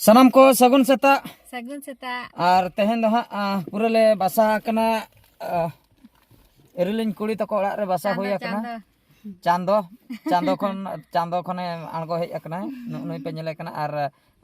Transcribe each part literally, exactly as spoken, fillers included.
ᱥᱟᱱᱟᱢ ᱠᱚ ᱥᱟᱹᱜᱩᱱ ᱥᱮᱛᱟᱜ᱾ ᱥᱟᱹᱜᱩᱱ ᱥᱮᱛᱟᱜ᱾ ᱟᱨ ᱛᱮᱦᱮᱧ ᱫᱚ ᱦᱟᱸᱜ, ᱟ, ᱯᱩᱨᱟᱹ ᱞᱮ ᱵᱟᱥᱟ ᱟᱠᱟᱱᱟ, ᱟ, ᱤᱨᱤᱞᱤᱧ ᱠᱩᱲᱤ ᱛᱟᱠᱚ ᱚᱲᱟᱜ ᱨᱮ ᱵᱟᱥᱟ ᱪᱟᱸᱫᱚ, ᱦᱩᱭ ᱟᱠᱟᱱᱟ᱾ ᱪᱟᱸᱫᱚ᱾ ᱪᱟᱸᱫᱚ, ᱪᱟᱸᱫᱚ ᱠᱷᱚᱱ, ᱪᱟᱸᱫᱚ ᱠᱷᱚᱱᱮ ᱟᱬᱜᱚ ᱦᱮᱡ ᱟᱠᱟᱱᱟ᱾ ᱱᱩᱜ-, ᱱᱩᱭ ᱯᱮ ᱧᱮᱞᱮ ᱠᱟᱱᱟ᱾ ᱟᱨ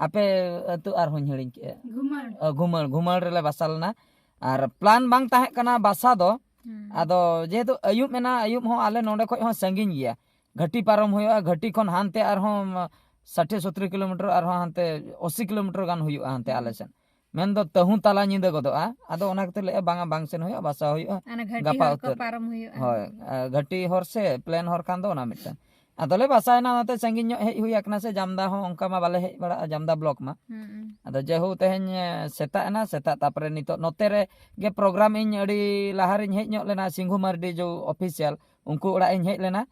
ᱟᱯᱮ ᱟᱹᱛᱩ ᱟᱨᱦᱚᱸᱧ ᱦᱤᱲᱤᱧ ᱠᱮᱜᱼᱟ᱾ ᱜᱷᱩᱢᱟᱹᱲ᱾ ᱚ, ᱜᱷᱩᱢᱟᱹᱲ, ᱜᱷᱩᱢᱟᱹᱲ ᱨᱮᱞᱮ ᱵᱟᱥᱟ ᱞᱮᱱᱟ᱾ ᱟᱨ plan ᱵᱟᱝ ᱛᱟᱦᱮᱸ ᱠᱟᱱᱟ ᱵᱟᱥᱟ ᱫᱚ᱾ ᱦᱩᱸ᱾ ᱟᱫᱚ ᱡᱮᱦᱮᱛᱩ ᱟᱹᱭᱩᱵ ᱮᱱᱟ, ᱟᱹᱭᱩᱵ ᱦᱚᱸ ᱟᱞᱮ ᱱᱚᱰᱮ ᱠᱷᱚᱡ ᱦᱚᱸ ᱥᱟᱺᱜᱤᱧ ᱜᱮᱭᱟ᱾ ᱜᱷᱟᱹᱴᱤ ᱯᱟᱨᱚᱢ ᱦᱩᱭᱩᱜᱼᱟ, ᱜᱷᱟᱹᱴᱤ ᱠᱷᱚᱱ ᱦᱟᱱᱛᱮ ᱟᱨᱦᱚᱸ ᱥᱟᱴᱷᱤ ᱥᱚᱛᱨᱤ ᱠᱤᱞᱳᱢᱤᱴᱟᱨ, ᱟᱨᱦᱚᱸ ᱦᱟᱱᱛᱮ ᱟᱥᱤ ᱠᱤᱞᱳᱢᱤᱴᱟᱨ ᱜᱟᱱ ᱦᱩᱭᱩᱜᱼᱟ ᱦᱟᱱᱛᱮ ᱟᱞᱮ ᱥᱮᱫ᱾ ᱢᱮᱱᱫᱚ ᱛᱟᱹᱦᱩ ᱛᱟᱞᱟ ᱧᱤᱫᱟᱹ ᱜᱚᱫᱚᱜᱼᱟ᱾ ᱟᱫᱚ ᱚᱱᱟ ᱠᱷᱟᱹᱛᱤᱨ ᱞᱟᱹᱭᱮᱫᱼᱟ, ᱵᱟᱝᱟ, ᱵᱟᱝ ᱥᱮᱱ ᱦᱩᱭᱩᱜᱼᱟ, ᱵᱟᱥᱟ ᱦᱩᱭᱩᱜᱼᱟ᱾ ᱚᱱᱟ ᱜᱷᱟᱹᱴᱤ ᱜᱟᱯᱟ ᱦᱚᱨ ᱠᱚ ᱩᱛᱟᱹᱨ᱾ ᱯᱟᱨᱚᱢ ᱦᱩᱭᱩᱜᱼᱟ᱾ ᱦᱳᱭ, ᱟᱨ ᱜᱷᱟᱹᱴᱤ ᱦᱚᱨ ᱥᱮ plain ᱦᱚᱨ ᱠᱷᱟᱱ ᱫᱚ ᱚᱱᱟ ᱢᱤᱫᱴᱟᱝ᱾ ᱟᱫᱚᱞᱮ ᱵᱟᱥᱟᱭᱮᱱᱟ, ᱚᱱᱟᱛᱮ ᱥᱟᱺᱜᱤᱧ ᱧᱚᱜ ᱦᱮᱡ ᱦᱩᱭ ᱟᱠᱟᱱᱟ, ᱥᱮ ᱡᱟᱢᱫᱟ ᱦᱚᱸ ᱚᱱᱠᱟ ᱢᱟ ᱵᱟᱞᱮ ᱦᱮᱡ ᱵᱟᱲᱟᱜᱼᱟ, ᱡᱟᱢᱫᱟ block ᱢᱟ᱾ ᱦᱩᱸ᱾ ᱟᱫᱚ ᱡᱮᱦᱳ ᱛᱮᱦᱮᱧ, ᱮ, ᱥᱮᱛᱟᱜ ᱮᱱᱟ, ᱥᱮᱛᱟᱜ, ᱛᱟᱯᱚᱨᱮ ᱱᱤᱛᱚᱜ ᱱᱚᱛᱮ ᱨᱮ ᱜᱮ program ᱤᱧ ᱟᱹᱰᱤ ᱞᱟᱦᱟᱨᱤᱧ ᱦᱮᱡ ᱧᱚᱜ ᱞᱮᱱᱟ, ᱥᱤᱝᱜᱩ ᱢᱟᱨᱰᱤ ᱡᱚ official, ᱩᱱᱠᱩ ᱚᱲᱟᱜ ᱤᱧ ᱦᱮᱡ ᱞᱮᱱᱟ᱾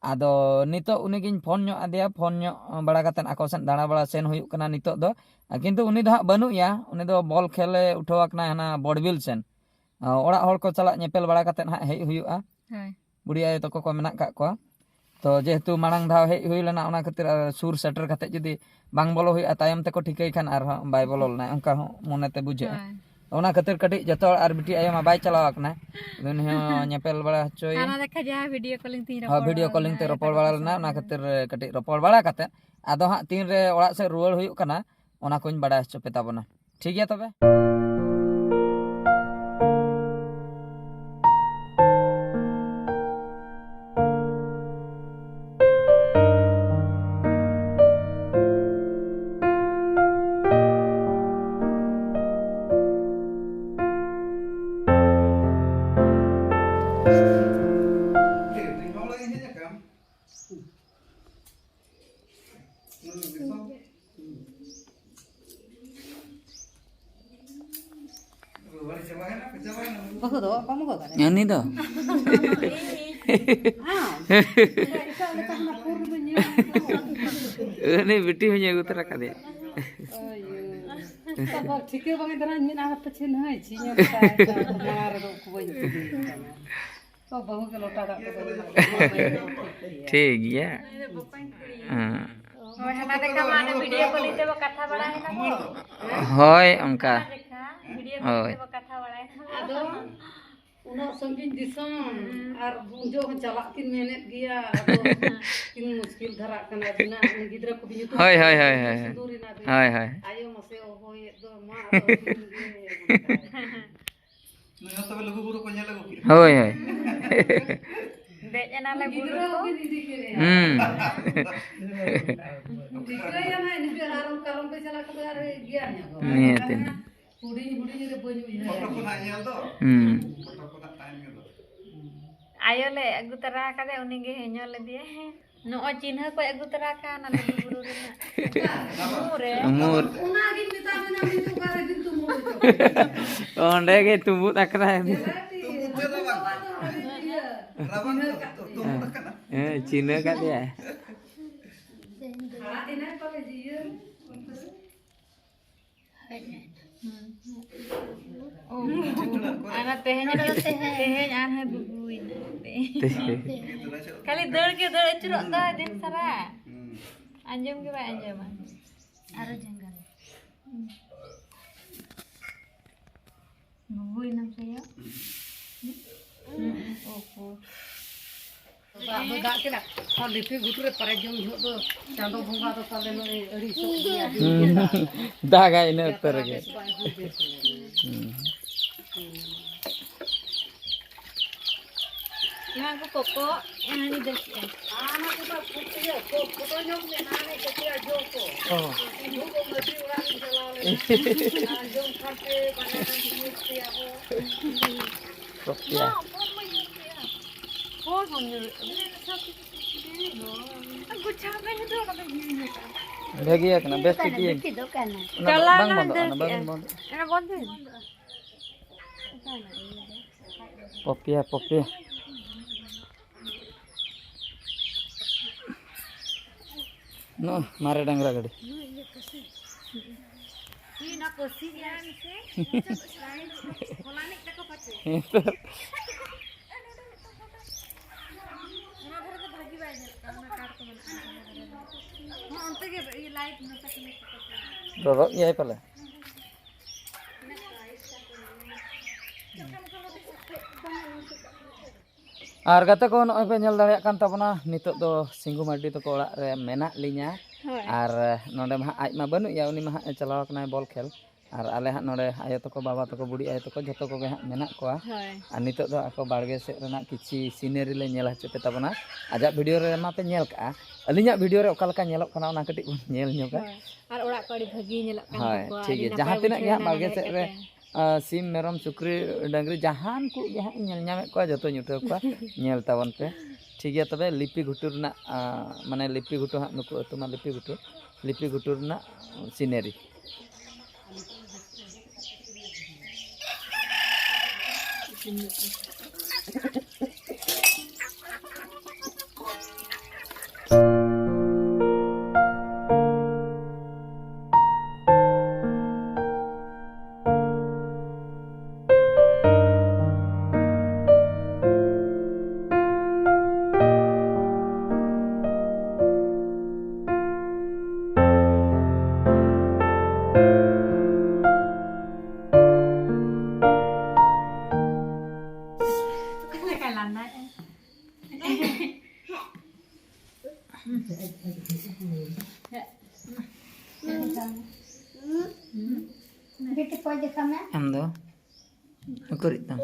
ᱟᱫᱚ ᱱᱤᱛᱚᱜ ᱩᱱᱤᱜᱤᱧ ᱯᱷᱳᱱ ᱧᱚᱜ ᱟᱫᱮᱭᱟ, ᱯᱷᱳᱱ ᱧᱚᱜ ᱵᱟᱲᱟ ᱠᱟᱛᱮᱫ ᱟᱠᱚ ᱥᱮᱫ ᱫᱟᱬᱟ ᱵᱟᱲᱟ ᱥᱮᱱ ᱦᱩᱭᱩᱜ ᱠᱟᱱᱟ ᱱᱤᱛᱚᱜ ᱫᱚ᱾ ᱠᱤᱱᱛᱩ ᱩᱱᱤ ᱫᱚ ᱦᱟᱸᱜ ᱵᱟᱹᱱᱩᱜ ᱮᱭᱟ, ᱩᱱᱤ ᱫᱚ ᱵᱚᱞ ᱠᱷᱮᱞᱮ ᱩᱴᱷᱟᱹᱣ ᱟᱠᱟᱱᱟ ᱦᱟᱱᱟ ᱵᱚᱲᱵᱤᱞ ᱥᱮᱱ᱾ ᱚᱲᱟᱜ ᱦᱚᱲ ᱠᱚ ᱥᱟᱞᱟᱜ ᱧᱮᱯᱮᱞ ᱵᱟᱲᱟ ᱠᱟᱛᱮᱫ ᱦᱟᱸᱜ ᱦᱮᱡ ᱦᱩᱭᱩᱜᱼᱟ᱾ ᱦᱳᱭ᱾ ᱵᱩᱲᱦᱤ ᱟᱭᱳ ᱛᱟᱠᱚ ᱠᱚ ᱢᱮᱱᱟᱜ ᱠᱟᱜ ᱠᱚᱣᱟ᱾ ᱛᱚ ᱡᱮᱦᱮᱛᱩ ᱢᱟᱲᱟᱝ ᱫᱷᱟᱣ ᱦᱮᱡ ᱦᱩᱭ ᱞᱮᱱᱟ, ᱚᱱᱟ ᱠᱷᱟᱹᱛᱤᱨ ᱟᱨ ᱥᱩᱨ ᱥᱮᱴᱮᱨ ᱠᱟᱛᱮᱫ ᱡᱩᱫᱤ ᱵᱟᱝ ᱵᱚᱞᱚ ᱦᱩᱭᱩᱜᱼᱟ, ᱛᱟᱭᱚᱢ ᱛᱮᱠᱚ ᱴᱷᱤᱠᱟᱹᱭ ᱠᱷᱟᱱ ᱟᱨᱦᱚᱸ ᱵᱟᱭ ᱵᱚᱞᱚ ᱞᱮᱱᱟ, ᱚᱱᱠᱟ ᱦᱚᱸ ᱢᱚᱱᱮᱛᱮ ᱵᱩᱡᱷᱟᱹᱜᱼᱟ᱾ ᱦᱳᱭ᱾ ᱚᱱᱟ ᱠᱷᱟᱹᱛᱤᱨ ᱠᱟᱹᱴᱤᱡ ᱡᱚᱛᱚ ᱦᱚᱲ, ᱟᱨ ᱵᱤᱴᱤ ᱟᱭᱳ ᱢᱟ ᱵᱟᱭ ᱪᱟᱞᱟᱣ ᱟᱠᱟᱱᱟ, ᱩᱱᱤ ᱦᱚᱸ ᱧᱮᱯᱮᱞ ᱵᱟᱲᱟ ᱦᱚᱪᱚᱭ᱾ ᱦᱟᱱᱟ ᱫᱮᱠᱷᱟ ᱡᱟᱦᱟᱸ video calling ᱛᱤᱧ ᱦᱳᱭ, ᱨᱚᱯᱚᱲ video ᱵᱟᱲᱟ calling ᱛᱮ ᱞᱮᱱᱟ, ᱨᱚᱯᱚᱲ ᱮᱴᱟᱜ ᱵᱟᱲᱟ ᱠᱚ ᱞᱮᱱᱟ, ᱥᱟᱶ᱾ ᱚᱱᱟ ᱠᱷᱟᱹᱛᱤᱨ ᱠᱟᱹᱴᱤᱡ ᱨᱚᱯᱚᱲ ᱵᱟᱲᱟ ᱠᱟᱛᱮᱫ ᱟᱫᱚ ᱦᱟᱸᱜ ᱛᱤᱱᱨᱮ ᱚᱲᱟᱜ ᱥᱮᱫ ᱨᱩᱣᱟᱹᱲ ᱦᱩᱭᱩᱜ ᱠᱟᱱᱟ, ᱚᱱᱟ ᱠᱚᱧ ᱵᱟᱲᱟᱭ ᱦᱚᱪᱚ ᱯᱮ ᱛᱟᱵᱚᱱᱟ᱾ ᱴᱷᱤᱠ ᱜᱮᱭᱟ ᱛᱚᱵᱮ᱾ ᱵᱟᱹᱦᱩ ᱫᱚ ᱵᱟᱢ ᱟᱹᱜᱩ ᱟᱠᱟᱫᱮ? ᱩᱱᱤ ᱫᱚ? ᱟᱢ? ᱮᱴᱟᱜ ᱞᱮᱠᱟ ᱦᱟᱱᱟ ᱯᱷᱳᱱ ᱨᱮᱫᱚ ᱧᱮᱞ ᱟᱠᱟᱫᱟ᱾ ᱩᱱᱤ ᱵᱤᱴᱤ ᱦᱚᱸᱧ ᱟᱹᱜᱩ ᱛᱚᱨᱟ ᱠᱟᱫᱮᱭᱟ᱾ ᱳᱭ, ᱳᱭ᱾ ᱛᱟᱨᱯᱚᱨ ᱴᱷᱤᱠᱟᱹ ᱵᱟᱝ ᱮ ᱫᱟᱨᱟᱧ ᱢᱮᱫ ᱟᱨ ᱯᱟᱪᱷᱮ ᱱᱟᱹᱭ ᱪᱷᱤ ᱧᱮᱞ ᱠᱟᱜ ᱠᱚᱣᱟ, ᱢᱟᱲᱟᱝ ᱨᱮᱫᱚ ᱩᱠᱩ ᱵᱟᱹᱧ ᱠᱩᱞᱤ ᱠᱟᱱᱟ᱾ ᱛᱚ ᱵᱟᱹᱦᱩ ᱜᱮ ᱞᱚᱴᱟ ᱫᱟᱜ ᱠᱚᱫᱚ ᱮᱢᱟ ᱠᱚᱣᱟ᱾ ᱴᱷᱤᱠ ᱜᱮᱭᱟ᱾ ᱦᱮᱸ᱾ ᱦᱳᱭ, ᱦᱟᱱᱟ ᱞᱮᱠᱟ ᱢᱟ ᱚᱱᱮ video call ᱛᱮ ᱵᱚ ᱠᱟᱛᱷᱟ ᱵᱟᱲᱟᱭᱮᱱᱟ ᱵᱚ᱾ ᱦᱳᱭ, ᱚᱱᱠᱟ᱾ ᱦᱟᱱᱟ ᱞᱮᱠᱟ video call ᱦᱳᱭ᱾ ᱛᱮ ᱵᱚ ᱠᱟᱛᱷᱟ ᱵᱟᱲᱟᱭᱮᱱᱟ ᱵᱚ᱾ ᱟᱫᱚ ᱩᱱᱟᱹᱜ ᱥᱟᱺᱜᱤᱧ ᱫᱤᱥᱚᱢ ᱟᱨ ᱩᱱ ᱡᱚᱦᱚᱜ ᱦᱚᱸ ᱪᱟᱞᱟᱜ ᱠᱤᱱ ᱢᱮᱱᱮᱫ ᱜᱮᱭᱟ, ᱟᱫᱚ ᱠᱤᱱ ᱢᱩᱥᱠᱤᱞ ᱫᱷᱟᱨᱟᱜ ᱠᱟᱱᱟ᱾ ᱟᱹᱵᱤᱱᱟᱜ ᱩᱱᱤ ᱜᱤᱫᱽᱨᱟᱹ ᱠᱚᱵᱤᱱ ᱧᱩᱛᱩᱢ ᱦᱳᱭ, ᱦᱳᱭ, ᱦᱳᱭ, ᱦᱳᱭ᱾ ᱥᱤᱸᱫᱩᱨ ᱮᱱᱟ ᱵᱤᱱ᱾ ᱦᱳᱭ, ᱦᱳᱭ᱾ ᱟᱭᱳ ᱢᱟᱥᱮ ᱦᱚᱦᱚᱭᱮᱫ ᱫᱚ, ᱢᱟ ᱟᱫᱚ ᱟᱹᱵᱤᱱ ᱜᱮ᱾ ᱱᱩᱭ ᱦᱚᱸ ᱛᱚᱵᱮ ᱞᱩᱜᱩ ᱵᱩᱨᱩ ᱠᱚ ᱧᱮᱞ ᱟᱹᱜᱩ ᱠᱮᱫᱟ᱾ ᱦᱳᱭ, ᱦᱳᱭ᱾ ᱫᱮᱡ ᱮᱱᱟᱞᱮ ᱵᱩᱨᱩ ᱜᱤᱫᱽᱨᱟᱹ ᱠᱚ᱾ ᱦᱚᱸᱵᱤᱱ ᱤᱫᱤ ᱠᱮᱫᱮᱭᱟ᱾ ᱦᱩᱸ᱾ ᱴᱷᱤᱠᱟᱹᱭᱟ ᱱᱟᱦᱟᱜ, ᱱᱤᱝᱠᱟᱹ ᱟᱨ ᱚᱱᱠᱟ ᱟᱞᱚᱢ ᱯᱮ ᱪᱟᱞᱟᱜ ᱠᱷᱟᱱ ᱟᱨ ᱜᱮᱭᱟ ᱧᱟᱢᱚᱜᱼᱟ᱾ ᱱᱤᱦᱟᱹᱛᱤ᱾ ᱦᱩᱰᱤᱧ ᱦᱩᱰᱤᱧ ᱨᱮ ᱵᱟᱹᱧ ᱩᱭᱦᱟᱹᱨᱟ᱾ ᱯᱷᱳᱴᱳ ᱠᱚ ᱱᱟᱦᱟᱜ ᱧᱮᱞ ᱫᱚ᱾ ᱦᱩᱸ᱾ ᱯᱷᱳᱴᱳ ᱠᱚ ᱱᱟᱦᱟᱜ ᱛᱟᱦᱮᱱ ᱜᱮ ᱫᱚ᱾ ᱟᱭᱳ ᱞᱮ ᱟᱹᱜᱩ ᱛᱚᱨᱟ ᱟᱠᱟᱫᱮ, ᱩᱱᱤ ᱜᱮ ᱧᱮᱞ ᱞᱮᱫᱮᱭᱟᱭ᱾ ᱱᱚᱜᱼᱚᱭ ᱪᱤᱱᱦᱟᱹ ᱠᱚᱭ ᱟᱹᱜᱩ ᱛᱚᱨᱟ ᱠᱟᱜᱼᱟ, ᱚᱱᱟ ᱞᱩᱜᱩ ᱵᱩᱨᱩ ᱨᱮᱱᱟᱜ᱾ ᱩᱢᱩᱞ ᱨᱮ᱾ ᱩᱢᱩᱞ᱾ ᱚᱱᱟᱜᱤᱧ ᱢᱮᱛᱟ ᱵᱮᱱᱟ, ᱱᱤᱛᱚᱜ ᱚᱠᱟᱨᱮ ᱵᱤᱱ ᱛᱩᱢᱩᱞ ᱦᱚᱪᱚ ᱠᱮᱫᱟ? ᱚᱸᱰᱮ ᱜᱮ ᱛᱩᱢᱩᱫ ᱟᱠᱟᱱᱟᱭ᱾ ᱧᱮᱞᱟᱭ ᱛᱤ, ᱛᱩᱢᱩᱫ ᱫᱚ ᱵᱟᱝ᱾ ᱤᱭᱟᱹ, ᱨᱟᱵᱟᱝ ᱪᱤᱱᱦᱟᱹ ᱛᱩᱢᱩᱫ, ᱠᱟᱜ ᱛᱩᱢᱩᱫ ᱯᱮᱭᱟ᱾ ᱟᱠᱟᱱᱟ᱾ ᱦᱮᱸ, ᱪᱤᱱᱦᱟᱹ ᱠᱟᱫᱮᱭᱟᱭ᱾ ᱟᱫ ᱮᱱᱟᱭ ᱯᱟᱞᱮ ᱡᱤᱭᱟᱹᱲ᱾ ᱚ, ᱟᱨ ᱛᱮᱦᱮᱧ, ᱛᱮᱦᱮᱧ ᱟᱨᱦᱚᱸ ᱜᱩᱜᱩᱭᱮᱱᱟ᱾ ᱛᱮᱦᱮᱧ᱾ ᱠᱷᱟᱹᱞᱤ ᱫᱟᱹᱲ ᱜᱮ ᱫᱟᱹᱲ ᱟᱹᱪᱩᱨᱚᱜ ᱫᱚ ᱫᱤᱱ ᱥᱟᱨᱟ᱾ ᱟᱸᱡᱚᱢ ᱜᱮ ᱵᱟᱭ ᱟᱸᱡᱚᱢᱟ᱾ ᱟᱨᱚ ᱡᱟᱸᱜᱟ ᱨᱮ᱾ ᱜᱩᱜᱩᱭᱮᱱᱟᱢ ᱥᱮ ᱭᱟ? ᱦᱩᱸ? ᱦᱩᱸ, ᱚ, ᱦᱚ᱾ ᱫᱟᱜ ᱫᱚ ᱫᱟᱜ ᱠᱮᱫᱟ᱾ ᱦᱚᱸ, ᱞᱤᱯᱤ ᱜᱷᱩᱴᱩ ᱨᱮ ᱯᱮᱨᱮᱡ ᱡᱚᱝ ᱡᱚᱦᱚᱜ ᱫᱚ ᱪᱟᱸᱫᱚ ᱵᱚᱸᱜᱟ ᱫᱚ ᱯᱟᱞᱮ ᱱᱚᱜᱼᱚᱭ ᱟᱹᱲᱤᱥᱚᱜ ᱜᱮᱭᱟ᱾ ᱦᱩᱸ᱾ ᱫᱟᱜᱟᱭ ᱤᱱᱟᱹ ᱚᱠᱛᱚ ᱡᱟᱛᱨᱟ ᱨᱮᱜᱮ᱾ ᱵᱮᱥ ᱵᱟᱭ ᱦᱩᱭ ᱵᱮᱥ ᱞᱮᱱᱟ᱾ ᱦᱩᱸ᱾ ᱦᱩᱸ᱾ ᱱᱚᱣᱟ ᱠᱚ ᱠᱚᱠᱚ ᱮᱢᱱᱤ ᱵᱮᱥ ᱜᱮ᱾ ᱟᱨ ᱚᱱᱟ ᱠᱚᱫᱚ ᱯᱷᱩᱴᱤᱭᱟᱹ ᱠᱚ ᱯᱷᱳᱴᱳ ᱧᱚᱜ ᱢᱮ, ᱱᱟᱦᱟᱱᱮ ᱠᱟᱹᱴᱤᱡ ᱟᱜ ᱡᱚ ᱠᱚ᱾ ᱚ᱾ ᱤᱧ ᱦᱚᱸ ᱢᱟᱹᱡᱷᱤ ᱚᱲᱟᱜ ᱤᱧ ᱪᱟᱞᱟᱣ ᱞᱮᱱᱟ᱾ ᱟᱨ ᱡᱚᱢ ᱠᱷᱟᱱ ᱯᱮ ᱵᱟᱱᱟᱨ ᱨᱮᱱ ᱢᱤᱫ ᱯᱮᱭᱟ ᱦᱚᱸ᱾ ᱠᱚᱯᱤᱭᱟ᱾ ᱦᱚᱸ, ᱯᱷᱳᱱ ᱢᱟᱧ ᱧᱮᱞ ᱠᱮᱜᱼᱟ᱾ ᱦᱳᱭ, ᱵᱟᱢ ᱧᱮᱞ ᱠᱟᱫᱟ? ᱜᱚᱪᱷᱟ ᱢᱮ ᱱᱤᱛᱚᱜ ᱚᱱᱟ ᱫᱚ ᱧᱮᱞ ᱧᱮᱞ ᱠᱟᱜᱼᱟ᱾ ᱵᱷᱟᱹᱜᱤᱭᱟ ᱠᱟᱱᱟ, ᱵᱮᱥ ᱴᱷᱤᱠ ᱜᱮᱭᱟ᱾ ᱚᱱᱟ ᱪᱟᱞᱟᱣ ᱵᱟᱝ ᱞᱮᱱᱟ ᱵᱚᱱᱫᱚᱜ ᱫᱟᱹᱲ ᱠᱟᱱᱟ, ᱵᱟᱵᱤᱱ ᱠᱮᱜᱼᱟ᱾ ᱵᱚᱱᱫᱚ᱾ ᱚᱱᱟ ᱵᱚᱱᱫᱚᱭ ᱢᱮ᱾ ᱯᱚᱯᱤᱭᱟ, ᱯᱚᱯᱤᱭᱟ᱾ ᱱᱚᱜᱼᱚ ᱢᱟᱨᱮ ᱰᱟᱝᱨᱟ ᱜᱟᱹᱰᱤ᱾ ᱤᱧ ᱚᱱᱟ ᱯᱟᱹᱥᱤ ᱧᱟᱢ ᱥᱮ, ᱦᱚᱞᱟᱱᱤᱡ ᱛᱟᱠᱚ ᱯᱟᱪᱮ᱾ ᱦᱮᱸ ᱛᱚ᱾ ᱚᱱᱟ ᱫᱷᱟᱨᱮ ᱫᱚ ᱵᱷᱟᱹᱜᱤ ᱵᱟᱭ ᱨᱚᱨᱚᱜ ᱜᱮᱭᱟᱭ ᱯᱟᱞᱮ᱾ ᱟᱨ ᱜᱟᱛᱮ ᱠᱚ, ᱱᱚᱜᱼᱚᱭ ᱯᱮ ᱧᱮᱞ ᱫᱟᱲᱮᱭᱟᱜ ᱠᱟᱱ ᱛᱟᱵᱚᱱᱟ, ᱱᱤᱛᱚᱜ ᱫᱚ ᱥᱤᱝᱜᱩ ᱢᱟᱨᱰᱤ ᱛᱟᱠᱚ ᱚᱲᱟᱜ ᱨᱮ ᱢᱮᱱᱟᱜ ᱞᱤᱧᱟ᱾ ᱦᱳᱭ᱾ ᱟᱨ ᱱᱚᱰᱮ ᱢᱟ ᱦᱟᱸᱜ ᱟᱡ ᱢᱟ ᱵᱟᱹᱱᱩᱜ ᱮᱭᱟ, ᱩᱱᱤ ᱢᱟ ᱦᱟᱸᱜ ᱮ ᱪᱟᱞᱟᱣ ᱟᱠᱟᱱᱟᱭ ᱵᱚᱞ ᱠᱷᱮᱞ᱾ ᱟᱨ ᱟᱞᱮ ᱦᱟᱸᱜ ᱱᱚᱰᱮ ᱟᱭᱳ ᱛᱟᱠᱚ, ᱵᱟᱵᱟ ᱛᱟᱠᱚ, ᱵᱩᱰᱷᱤ ᱟᱭᱳ ᱛᱟᱠᱚ, ᱡᱷᱚᱛᱚ ᱠᱚᱜᱮ ᱦᱟᱸᱜ ᱢᱮᱱᱟᱜ ᱠᱚᱣᱟ᱾ ᱦᱳᱭ᱾ ᱟᱨ ᱱᱤᱛᱚᱜ ᱫᱚ ᱟᱠᱚ ᱵᱟᱲᱜᱮ ᱥᱮᱫ ᱨᱮᱱᱟᱜ ᱠᱤᱪᱷᱤ ᱥᱤᱱᱟᱨᱤ ᱞᱮ ᱧᱮᱞ ᱦᱚᱪᱚ ᱯᱮ ᱛᱟᱵᱚᱱᱟ᱾ ᱟᱡᱟᱜ ᱵᱷᱤᱰᱤᱭᱳ ᱨᱮ ᱢᱟ ᱯᱮ ᱧᱮᱞ ᱠᱟᱜᱼᱟ, ᱟᱹᱞᱤᱧᱟᱜ ᱵᱷᱤᱰᱤᱭᱳ ᱨᱮ ᱚᱠᱟ ᱞᱮᱠᱟ ᱧᱮᱞᱚᱜ ᱠᱟᱱᱟ, ᱚᱱᱟ ᱠᱟᱹᱴᱤᱡ ᱵᱚᱱ ᱧᱮᱞ ᱧᱚᱜᱟ᱾ ᱦᱳᱭ᱾ ᱟᱨ ᱚᱲᱟᱜ ᱠᱚ ᱟᱹᱰᱤ ᱵᱷᱟᱹᱜᱤ ᱧᱮᱞᱚᱜ ᱠᱟᱱ ᱦᱳᱭ, ᱛᱟᱠᱚᱣᱟ, ᱴᱷᱤᱠ ᱟᱹᱰᱤ ᱜᱮᱭᱟ᱾ ᱱᱟᱯᱟᱭ ᱡᱟᱦᱟᱸ ᱛᱤᱱᱟᱹᱜ ᱜᱮ ᱵᱩᱡᱷᱟᱹᱣ ᱦᱟᱸᱜ ᱮᱱᱟ ᱵᱟᱲᱜᱮ ᱱᱚᱰᱮ ᱥᱮᱫ ᱦᱮᱡ ᱨᱮ, ᱠᱟᱛᱮ᱾ ᱟᱸ, ᱥᱤᱢ, ᱢᱮᱨᱚᱢ, ᱥᱩᱠᱨᱤ, ᱰᱟᱹᱝᱨᱤ ᱡᱟᱦᱟᱱ ᱠᱚ ᱜᱮ ᱦᱟᱸᱜ ᱤᱧ ᱧᱮᱞ ᱧᱟᱢᱮᱫ ᱠᱚᱣᱟ, ᱡᱚᱛᱚᱧ ᱩᱴᱷᱟᱹᱣ ᱠᱚᱣᱟ, ᱧᱮᱞ ᱛᱟᱵᱚᱱ ᱯᱮ᱾ ᱴᱷᱤᱠ ᱜᱮᱭᱟ, ᱛᱚᱵᱮ ᱞᱤᱯᱤ ᱜᱷᱩᱴᱩ ᱨᱮᱱᱟᱜ, ᱟᱸ, ᱢᱟᱱᱮ ᱞᱤᱯᱤ ᱜᱷᱩᱴᱩ ᱦᱟᱸᱜ, ᱱᱩᱠᱩ ᱟᱹᱛᱩ ᱢᱟ ᱞᱤᱯᱤ ᱜᱷᱩᱴᱩ, ᱞᱤᱯᱤ ᱜᱷᱩᱴᱩ ᱨᱮᱱᱟᱜ ᱥᱤᱱᱟᱨᱤ᱾ ᱟᱢ ᱫᱚ ᱩᱠᱩᱨᱤᱡ ᱛᱟᱢ?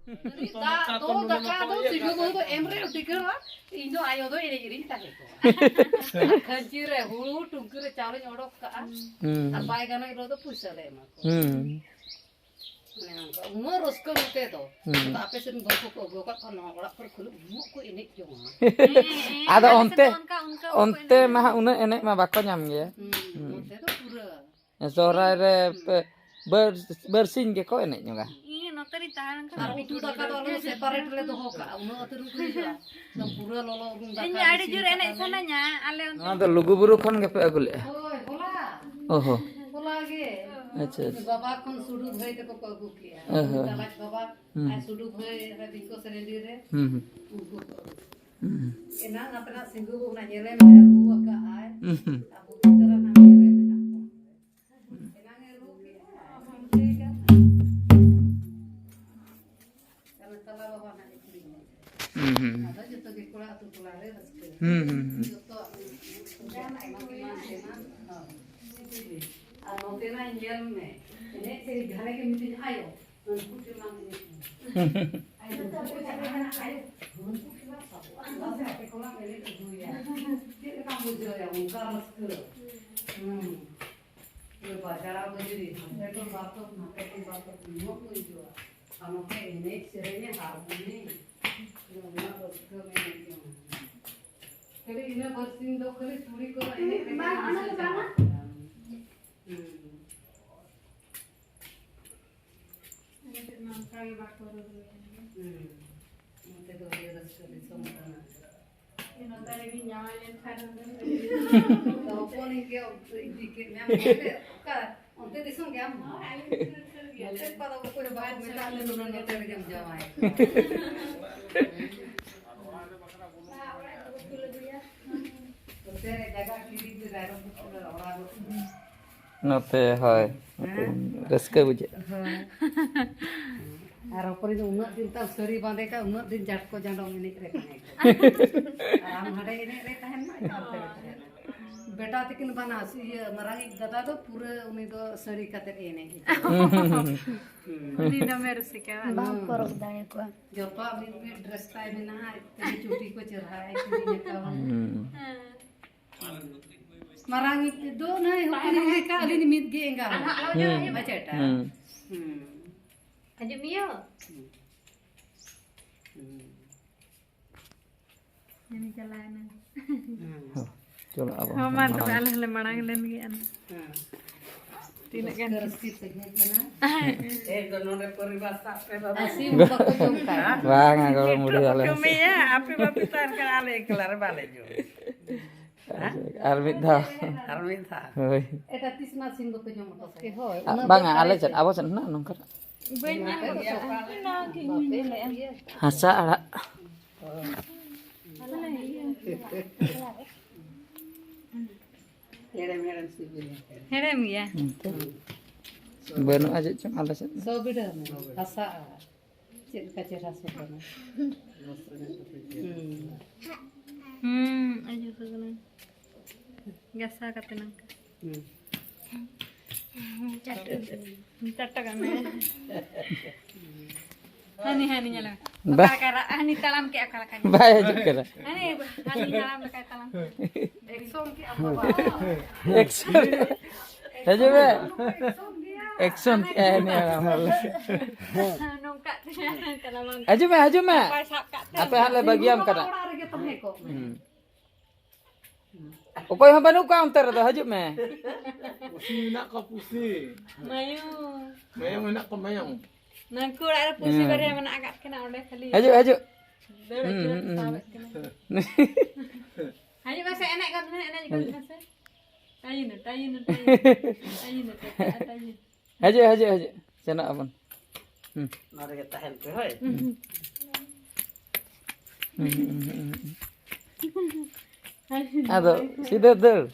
ᱫᱟᱜ ᱫᱚ, ᱫᱟᱠᱟ ᱫᱚ, ᱥᱤᱸᱜᱩ ᱵᱟᱹᱦᱩ ᱫᱚ ᱮᱢ ᱨᱮ ᱴᱤᱠᱟᱹᱲᱟ, ᱤᱧ ᱫᱚ ᱟᱭᱳ ᱫᱚ ᱮᱱᱮᱡ ᱨᱤᱧ ᱛᱟᱦᱮᱸ ᱠᱚᱜᱼᱟ᱾ ᱠᱷᱟᱹᱧᱪᱤ ᱨᱮ ᱦᱩᱲᱩ, ᱴᱩᱝᱠᱤ ᱨᱮ ᱪᱟᱣᱞᱮᱧ ᱚᱰᱚᱠ ᱠᱟᱜᱼᱟ᱾ ᱦᱩᱸ᱾ ᱟᱨ ᱵᱟᱭ ᱜᱟᱱᱚᱜ ᱨᱮᱫᱚ ᱯᱩᱭᱥᱟᱹ ᱞᱮ ᱮᱢᱟ ᱠᱚᱣᱟ᱾ ᱦᱩᱸ᱾ ᱚᱱᱮ ᱚᱱᱠᱟ, ᱩᱱᱟᱹᱜ ᱨᱟᱹᱥᱠᱟᱹ ᱱᱚᱛᱮ ᱫᱚ᱾ ᱦᱩᱸ᱾ ᱟᱫᱚ ᱟᱯᱮ ᱥᱮᱫ ᱵᱟᱹᱦᱩ ᱠᱚᱠᱚ ᱟᱹᱜᱩ ᱟᱠᱟᱫ ᱠᱚᱣᱟ, ᱱᱚᱣᱟ ᱚᱲᱟᱜ ᱠᱚᱨᱮ ᱠᱷᱟᱹᱞᱤ ᱩᱱᱟᱹᱜ ᱠᱚ ᱮᱱᱮᱡ ᱡᱚᱝᱟ᱾ ᱟᱫᱚ ᱟᱞᱮ ᱥᱮᱫ ᱚᱱᱛᱮ, ᱫᱚ ᱚᱱᱠᱟ, ᱚᱱᱠᱟ ᱵᱟᱠᱚ ᱚᱱᱛᱮ ᱮᱱᱮᱡ ᱢᱟ ᱦᱟᱸᱜ ᱩᱱᱟᱹᱜ ᱮᱱᱮᱡ ᱢᱟ ᱵᱟᱠᱚ ᱧᱟᱢ ᱜᱮᱭᱟ᱾ ᱦᱩᱸ, ᱦᱩᱸ᱾ ᱱᱚᱛᱮ ᱫᱚ ᱯᱩᱨᱟᱹ᱾ ᱥᱚᱦᱨᱟᱭ ᱨᱮ ᱯᱮ, ᱵᱟᱨ-, ᱵᱟᱨᱥᱤᱧ ᱜᱮᱠᱚ ᱮᱱᱮᱡ ᱧᱚᱜᱟ᱾ ᱤᱧ ᱱᱚᱛᱮ ᱨᱤᱧ ᱛᱟᱦᱮᱸ ᱞᱮᱱᱠᱷᱟᱱ ᱟᱨ ᱟᱹᱰᱤ ᱩᱛᱩ ᱡᱳᱨ ᱫᱟᱠᱟ ᱫᱚ ᱟᱞᱮ ᱫᱚ ᱥᱮᱯᱟᱨᱮᱴ ᱞᱮ ᱫᱚᱦᱚ ᱠᱟᱜᱼᱟ, ᱩᱱᱟᱹᱜ ᱟᱹᱛᱩ ᱨᱮᱱ ᱠᱚ ᱦᱤᱡᱩᱜᱼᱟ᱾ ᱮᱠᱫᱚᱢ ᱯᱩᱨᱟᱹ ᱞᱚᱞᱚ ᱩᱨᱩᱢ ᱫᱟᱠᱟ ᱤᱧ ᱟᱹᱰᱤ ᱤᱥᱤᱱ ᱡᱳᱨ ᱠᱟᱜᱼᱟ ᱮᱱᱮᱡ ᱞᱮ᱾ ᱥᱟᱱᱟᱧᱟ, ᱟᱞᱮ ᱚᱱᱛᱮ᱾ ᱱᱚᱣᱟ ᱫᱚ ᱞᱩᱜᱩᱵᱩᱨᱩ ᱠᱷᱚᱱ ᱜᱮᱯᱮ ᱟᱹᱜᱩ ᱞᱮᱜᱼᱟ? ᱦᱳᱭ, ᱦᱚᱞᱟ᱾ ᱚ ᱦᱚᱸ᱾ ᱦᱚᱞᱟ ᱜᱮ᱾ ᱟᱪᱪᱷᱟ, ᱟᱪᱪᱷᱟ᱾ ᱵᱟᱵᱟ ᱠᱷᱚᱱ ᱥᱩᱰᱩ ᱵᱷᱟᱹᱭ ᱛᱟᱠᱚ ᱠᱚ ᱟᱹᱜᱩ ᱠᱮᱜᱼᱟ᱾ ᱚ ᱦᱚᱸ᱾ ᱪᱟᱞᱟᱡ ᱵᱟᱵᱟ ᱦᱩᱸ᱾ ᱟᱨ ᱥᱩᱰᱩ ᱵᱷᱟᱹᱭ ᱨᱮ ᱵᱤᱝᱠᱚ ᱥᱮᱨᱮᱞᱤ ᱨᱮ ᱦᱩᱸ, ᱦᱩᱸ᱾ ᱩᱱᱠᱩ ᱠᱚ ᱟᱹᱜᱩ ᱠᱮᱜᱼᱟ᱾ ᱦᱩᱸ᱾ ᱮᱱᱟᱝ ᱟᱯᱮᱱᱟᱜ ᱥᱤᱸᱜᱩ ᱵᱚ ᱚᱱᱟ ᱧᱮᱞᱮ ᱢᱮ, ᱨᱩ ᱟᱠᱟᱜᱼᱟᱭ᱾ ᱦᱩᱸ, ᱦᱩᱸ᱾ ᱟᱵᱚ ᱵᱷᱤᱛᱟᱹᱨ ᱨᱮᱱᱟᱜ ᱧᱮᱞᱮ ᱢᱮᱱᱟᱜ ᱠᱚᱣᱟ᱾ ᱮᱱᱟᱝ ᱮ ᱨᱩ ᱠᱮᱜᱼᱟ, ᱟᱨ ᱦᱚᱸ ᱴᱷᱤᱠ ᱜᱮᱭᱟ᱾ ᱟᱨ ᱛᱟᱞᱟ ᱵᱟᱵᱟ ᱱᱟᱜ ᱮ ᱠᱩᱞᱤ ᱧᱚᱜ᱾ ᱦᱩᱸ, ᱦᱩᱸ, ᱦᱩᱸ᱾ ᱟᱫᱚ ᱡᱚᱛᱚ ᱜᱮ ᱠᱚᱲᱟ ᱟᱹᱛᱩ ᱴᱚᱞᱟ ᱨᱮ ᱨᱟᱹᱥᱠᱟᱹ᱾ ᱦᱩᱸ, ᱦᱩᱸ, ᱦᱩᱸ᱾ ᱡᱚᱛᱚᱣᱟᱜ ᱮᱢᱟᱱ ᱮᱢᱟᱱ ᱮᱢᱟᱱ, ᱦᱳᱭ᱾ ᱟᱨ ᱱᱚᱛᱮᱱᱟᱜ ᱧᱮᱞ ᱢᱮ, ᱮᱱᱮᱡ ᱥᱮᱨᱮᱧ ᱡᱟᱦᱟᱸ ᱨᱮᱜᱮ ᱢᱤᱛᱟᱹᱧ, ᱟᱭᱳ, ᱩᱱᱠᱩ ᱴᱷᱮᱱ ᱵᱟᱝ ᱮᱱᱮᱡ ᱢᱮ᱾ ᱟᱭᱳ, ᱩᱱᱠᱩ ᱴᱷᱮᱱ ᱵᱟᱝ ᱮᱱᱮᱡ ᱢᱮ᱾ ᱟᱯᱮ ᱠᱚᱲᱟ ᱮᱱᱮᱡ ᱟᱹᱜᱩᱭᱟ᱾ ᱪᱮᱫ ᱞᱮᱠᱟᱢ ᱵᱩᱡᱷᱟᱹᱣᱟ? ᱚᱱᱠᱟ ᱨᱟᱹᱥᱠᱟᱹ᱾ ᱦᱩᱸ᱾ ᱵᱟᱡᱟᱨ ᱵᱟᱹᱡᱽᱨᱤ, ᱦᱟᱱᱛᱮ ᱠᱷᱚᱱ ᱵᱟᱨ ᱛᱚᱠ, ᱱᱟᱛᱮ ᱠᱷᱚᱱ ᱵᱟᱨ ᱛᱚᱠ, ᱩᱱᱟᱹᱜ ᱠᱚ ᱦᱤᱡᱩᱜᱼᱟ᱾ ᱟᱨ ᱱᱚᱛᱮ ᱮᱱᱮᱡ ᱥᱮᱨᱮᱧ, ᱦᱟᱨᱢᱚᱱᱤ, ᱩᱱᱟᱹᱜ ᱨᱟᱹᱥᱠᱟᱹ ᱢᱮᱱᱟᱜ ᱜᱮᱭᱟ᱾ ᱠᱷᱟᱹᱞᱤ ᱤᱱᱟᱹ ᱵᱟᱨᱥᱤᱧ ᱫᱚ ᱠᱷᱟᱹᱞᱤ ᱪᱩᱲᱤ ᱠᱚ ᱮᱱᱮᱡ ᱨᱮᱜᱮ ᱵᱟᱝ, ᱚᱱᱟ ᱫᱚ ᱪᱟᱵᱟᱜ ᱵᱟᱝᱟ᱾ ᱠᱟᱱᱟ᱾ ᱦᱩᱸ᱾ ᱟᱞᱮ ᱥᱮᱫ ᱢᱟ ᱚᱱᱠᱟ ᱜᱮ ᱵᱟᱠᱚ ᱨᱩᱨᱩᱭᱟ᱾ ᱦᱩᱸ᱾ ᱱᱚᱛᱮ ᱫᱚ ᱟᱹᱰᱤ ᱨᱟᱹᱥᱠᱟᱹ ᱫᱤᱥᱚᱢ ᱠᱟᱱᱟ᱾ ᱱᱚᱛᱮ ᱨᱮᱜᱮᱧ ᱡᱟᱶᱟᱭ ᱞᱮᱱᱠᱷᱟᱱ ᱦᱩᱱᱟᱹᱝ᱾ ᱛᱚ ᱦᱚᱯᱚᱱᱤᱧ ᱜᱮ ᱤᱫᱤ ᱠᱮᱫ ᱢᱮᱭᱟ᱾ ᱚᱱᱛᱮ, ᱚᱠᱟ, ᱚᱱᱛᱮ ᱫᱤᱥᱚᱢ ᱜᱮ ᱟᱢ ᱦᱚᱸ? ᱦᱳᱭ, ᱟᱞᱮ ᱫᱤᱥᱚᱢ ᱥᱩᱨ ᱜᱮᱭᱟ᱾ ᱱᱚᱛᱮ ᱚᱠᱟ ᱫᱚ ᱚᱠᱚᱭ ᱦᱚᱸ ᱵᱟᱠᱚ ᱢᱮᱛᱟᱜ ᱞᱮ ᱱᱩᱱᱟᱹᱜ ᱱᱚᱛᱮ ᱨᱮᱜᱮᱢ ᱡᱟᱶᱟᱭ ᱠᱟᱱᱟ᱾ ᱚᱲᱟᱜ ᱨᱮ ᱵᱟᱠᱷᱨᱟ ᱵᱚᱞᱚ᱾ ᱚᱲᱟᱜ ᱨᱮ ᱵᱟᱠᱚ ᱠᱩᱞ ᱟᱹᱜᱩᱭᱟ᱾ ᱱᱚᱛᱮ ᱨᱮ ᱡᱟᱭᱜᱟ ᱠᱤᱨᱤᱧ ᱛᱮ ᱨᱟᱭᱨᱚᱝᱯᱩᱨ ᱨᱮ ᱚᱲᱟᱜ ᱫᱚ᱾ ᱱᱚᱛᱮ, ᱦᱳᱭ, ᱱᱚᱛᱮ ᱦᱮᱸ? ᱨᱟᱹᱥᱠᱟᱹ ᱵᱩᱡᱷᱟᱹᱜᱼᱟ᱾ ᱦᱳᱭ᱾ ᱟᱨ ᱚᱠᱚᱭ ᱫᱚ ᱩᱱᱟᱹᱜ ᱫᱤᱱ ᱛᱟᱢ ᱥᱟᱹᱲᱤ ᱵᱟᱸᱫᱮ ᱠᱟᱜ, ᱩᱱᱟᱹᱜ ᱫᱤᱱ ᱡᱟᱴᱠᱚ ᱡᱟᱸᱰᱚᱢ ᱮᱱᱮᱡ ᱨᱮ ᱛᱟᱦᱮᱸ ᱠᱟᱱᱟ᱾ ᱟᱨ ᱟᱢ ᱦᱟᱸᱰᱮ ᱮᱱᱮᱡ ᱨᱮ ᱛᱟᱦᱮᱱ ᱢᱟ, ᱮᱠᱟᱞ ᱛᱮᱜᱮ ᱛᱟᱦᱮᱱᱟ᱾ ᱵᱮᱴᱟ ᱛᱟᱹᱠᱤᱱ ᱵᱟᱱᱟᱨ, ᱤᱭᱟᱹ, ᱢᱟᱨᱟᱝᱤᱡ ᱫᱟᱫᱟ ᱫᱚ ᱯᱩᱨᱟᱹ ᱩᱱᱤ ᱫᱚ ᱥᱟᱹᱲᱤ ᱠᱟᱛᱮᱫ ᱮ ᱮᱱᱮᱡ᱾ ᱩᱱᱤ ᱫᱚᱢᱮ ᱨᱩᱥᱤᱠᱟ ᱵᱟᱝ? ᱵᱟᱝ ᱠᱚ ᱨᱚᱜ ᱫᱟᱲᱮ ᱠᱚᱣᱟ᱾ ᱡᱚᱛᱚᱣᱟᱜ ᱢᱤᱫ ᱢᱤᱫ ᱰᱨᱮᱥ ᱛᱟᱭ ᱢᱮᱱᱟᱜᱼᱟ, ᱟᱡ ᱛᱮᱜᱮ ᱪᱩᱴᱤ ᱠᱚ ᱪᱮᱨᱦᱟᱭ ᱠᱤᱨᱤᱧ ᱟᱠᱟᱣᱟ᱾ ᱢᱟᱨᱟᱝᱤᱡ ᱫᱚ ᱱᱟᱭ ᱦᱚᱯᱚᱱᱤᱡ ᱞᱮᱠᱟ ᱟᱹᱞᱤᱧ ᱢᱤᱫ ᱜᱮ ᱮᱸᱜᱟ᱾ ᱵᱟᱪᱮᱴᱟ᱾ ᱦᱩᱸ᱾ ᱦᱩᱸ᱾ ᱟᱸᱡᱚᱢ ᱤᱭᱟᱹ? ᱦᱩᱸ᱾ ᱦᱟᱹᱱᱤ ᱪᱟᱞᱟᱣᱮᱱᱟ᱾ ᱦᱩᱸ᱾ ᱪᱚᱞᱚ ᱟᱵᱚ ᱦᱚᱸ ᱢᱟ ᱛᱚᱵᱮ ᱟᱞᱮ ᱦᱚᱸᱞᱮ ᱢᱟᱲᱟᱝ ᱞᱮᱱ ᱜᱮ ᱟᱨ᱾ ᱦᱮᱸ᱾ ᱛᱤᱱᱟᱹᱜ ᱜᱟᱱ ᱨᱟᱹᱥᱠᱟᱹ ᱛᱟᱦᱮᱸ ᱠᱟᱱᱟ᱾ ᱮᱠ ᱫᱚ ᱱᱚᱰᱮ ᱯᱚᱨᱤᱵᱟᱨ ᱥᱟᱵ ᱯᱮ ᱵᱟᱵᱟ᱾ ᱟᱨ ᱥᱤᱢ ᱵᱟᱠᱚ ᱡᱚᱢ ᱠᱟᱜ᱾ ᱵᱟᱝᱟ ᱜᱚᱲᱚᱢ ᱵᱩᱲᱦᱤ ᱟᱞᱮ ᱦᱚᱸ ᱥᱮ᱾ ᱠᱚᱢᱮᱭᱟ, ᱟᱯᱮ ᱵᱟᱯᱮ ᱛᱟᱦᱮᱱ ᱠᱷᱟᱱ ᱟᱞᱮ ᱮᱠᱞᱟ ᱨᱮ ᱵᱟᱞᱮ ᱡᱚᱢ᱾ ᱟᱨ ᱢᱤᱫ ᱫᱷᱟᱣ᱾ ᱟᱨ ᱢᱤᱫ ᱫᱷᱟᱣ᱾ ᱦᱳᱭ᱾ ᱮᱴᱟᱜ ᱛᱤᱥ ᱢᱟ ᱥᱤᱢ ᱵᱟᱠᱚ ᱡᱚᱢ ᱠᱟᱜ᱾ ᱦᱳᱭ, ᱟ, ᱩᱱᱟᱹᱜ ᱵᱟᱝᱟ, ᱫᱚ ᱟᱞᱮ ᱯᱟᱞᱮ ᱪᱮᱫ, ᱟᱵᱚ ᱪᱮᱫ ᱦᱮᱱᱟᱜᱼᱟ ᱱᱚᱝᱠᱟ? ᱵᱟᱹᱧ ᱧᱮᱞ ᱜᱚᱫ ᱠᱟᱜᱼᱟ᱾ ᱚᱱᱟ ᱜᱮ ᱤᱧ ᱧᱮᱞᱮᱜᱼᱟ᱾ ᱦᱟᱥᱟ ᱟᱲᱟᱜ᱾ ᱦᱮᱲᱮᱢ ᱦᱮᱲᱮᱢ ᱥᱤᱵᱤᱞᱟ᱾ ᱦᱮᱲᱮᱢ ᱜᱮᱭᱟ᱾ ᱦᱩᱸ, ᱛᱚ᱾ ᱵᱟᱹᱱᱩᱜᱼᱟ ᱪᱮᱫ ᱪᱚᱝ ᱟᱞᱮ ᱥᱮᱫ ᱫᱚ᱾ ᱥᱚ ᱵᱤᱰᱟᱹᱣ ᱢᱮ, ᱦᱟᱥᱟ ᱟᱲᱟᱜ᱾ ᱪᱮᱫ ᱞᱮᱠᱟ ᱪᱮᱦᱨᱟ ᱥᱚ ᱠᱟᱱᱟ᱾ ᱦᱩᱸ᱾ ᱦᱩᱸ, ᱟᱹᱰᱤ ᱡᱩᱛ ᱠᱟᱱᱟ᱾ ᱜᱟᱥᱟᱣ ᱠᱟᱛᱮ ᱱᱚᱝᱠᱟ᱾ ᱦᱩᱸ᱾ ᱪᱟᱴᱚ ᱠᱟᱜ ᱢᱮ᱾ ᱦᱟᱹᱱᱤ, ᱦᱟᱹᱱᱤ ᱧᱮᱞ ᱢᱮ᱾ ᱵᱟ- ᱚᱠᱟ ᱞᱮᱠᱟᱭ ᱨᱟᱜ, ᱦᱟᱹᱱᱤ ᱛᱟᱲᱟᱢ ᱠᱮᱜᱼᱟ, ᱚᱠᱟ ᱞᱮᱠᱟ ᱧᱮᱞ ᱵᱟᱭ ᱢᱮ᱾ ᱦᱤᱡᱩᱜ ᱠᱟᱱᱟ᱾ ᱦᱟᱹᱱᱤ, ᱦᱟᱹᱱᱤ ᱦᱟᱲᱟᱢ ᱞᱮᱠᱟᱭ ᱛᱟᱲᱟᱢ ᱠᱮᱜᱼᱟ᱾ ᱮᱠᱥᱚᱱ ᱠᱮᱜᱼᱟ ᱵᱟᱵᱟ᱾ ᱮᱠᱥᱚᱱ᱾ ᱦᱤᱡᱩᱜ ᱢᱮ᱾ ᱮᱠᱥᱚᱱ ᱜᱮᱭᱟ᱾ ᱮᱠᱥᱚᱱ ᱠᱮᱜᱼᱟᱭ ᱱᱤᱭᱟᱹ ᱦᱟᱲᱟᱢ ᱦᱚᱲ᱾ ᱱᱚᱝᱠᱟ ᱛᱮ ᱛᱟᱲᱟᱢ᱾ ᱦᱤᱡᱩᱜ ᱢᱮ, ᱦᱤᱡᱩᱜ ᱢᱮ᱾ ᱚᱠᱚᱭ ᱥᱟᱵ ᱠᱟᱜ ᱛᱮ? ᱟᱯᱮ ᱦᱟᱸᱜ ᱞᱮ ᱵᱟᱹᱜᱤᱭᱟᱢ ᱠᱟᱱᱟ᱾ ᱚᱲᱟᱜ ᱨᱮᱜᱮ ᱛᱟᱦᱮᱸ ᱠᱚᱜ ᱢᱮ᱾ ᱦᱩᱸ᱾ ᱚᱠᱚᱭ ᱦᱚᱸ ᱵᱟᱹᱱᱩᱜ ᱠᱚᱣᱟ ᱚᱱᱛᱮ ᱨᱮᱫᱚ, ᱦᱤᱡᱩᱜ ᱢᱮ᱾ ᱯᱩᱥᱤ ᱢᱮᱱᱟᱜ ᱠᱚᱣᱟ, ᱯᱩᱥᱤ᱾ ᱢᱟᱭᱩ᱾ ᱢᱟᱭᱟᱝ ᱢᱮᱱᱟᱜ ᱠᱚᱣᱟ, ᱢᱟᱭᱟᱝ᱾ ᱱᱟᱝᱠᱩ ᱚᱲᱟᱜ ᱨᱮ ᱯᱩᱥᱤ ᱦᱮᱸ᱾ ᱵᱟᱨᱭᱟ ᱢᱮᱱᱟᱜ ᱟᱠᱟᱫ ᱠᱤᱱᱟ ᱚᱸᱰᱮ ᱠᱷᱟᱹᱞᱤ᱾ ᱦᱤᱡᱩᱜ, ᱦᱤᱡᱩᱜ᱾ ᱫᱟᱹᱲ ᱟᱹᱪᱩᱨ ᱦᱩᱸ, ᱦᱩᱸ, ᱥᱟᱵᱮᱫ ᱦᱩᱸ᱾ ᱠᱤᱱᱟ᱾ ᱦᱤᱡᱩᱜ ᱢᱮᱥᱮ, ᱮᱱᱮᱡ ᱜᱚᱫ ᱢᱮ, ᱮᱱᱮᱡ ᱜᱚᱫ ᱢᱮᱥᱮ᱾ ᱴᱟᱭᱤᱱ, ᱴᱟᱭᱤᱱ, ᱴᱟᱭᱤᱱ᱾ ᱴᱟᱭᱤᱱ, ᱴᱟᱭᱤᱱ, ᱴᱟᱭᱤᱱ᱾ ᱦᱤᱡᱩᱜ, ᱦᱤᱡᱩᱜ, ᱦᱤᱡᱩᱜ᱾ ᱥᱮᱱᱚᱜ ᱟᱵᱚᱱ᱾ ᱦᱩᱸ᱾ ᱱᱚᱰᱮ ᱜᱮ ᱛᱟᱦᱮᱱ ᱯᱮ, ᱦᱳᱭ᱾ ᱦᱩᱸ, ᱦᱩᱸ, ᱦᱩᱸ, ᱦᱩᱸ᱾ ᱟᱫᱚ ᱥᱤᱫᱷᱟᱹ ᱫᱟᱹᱲ᱾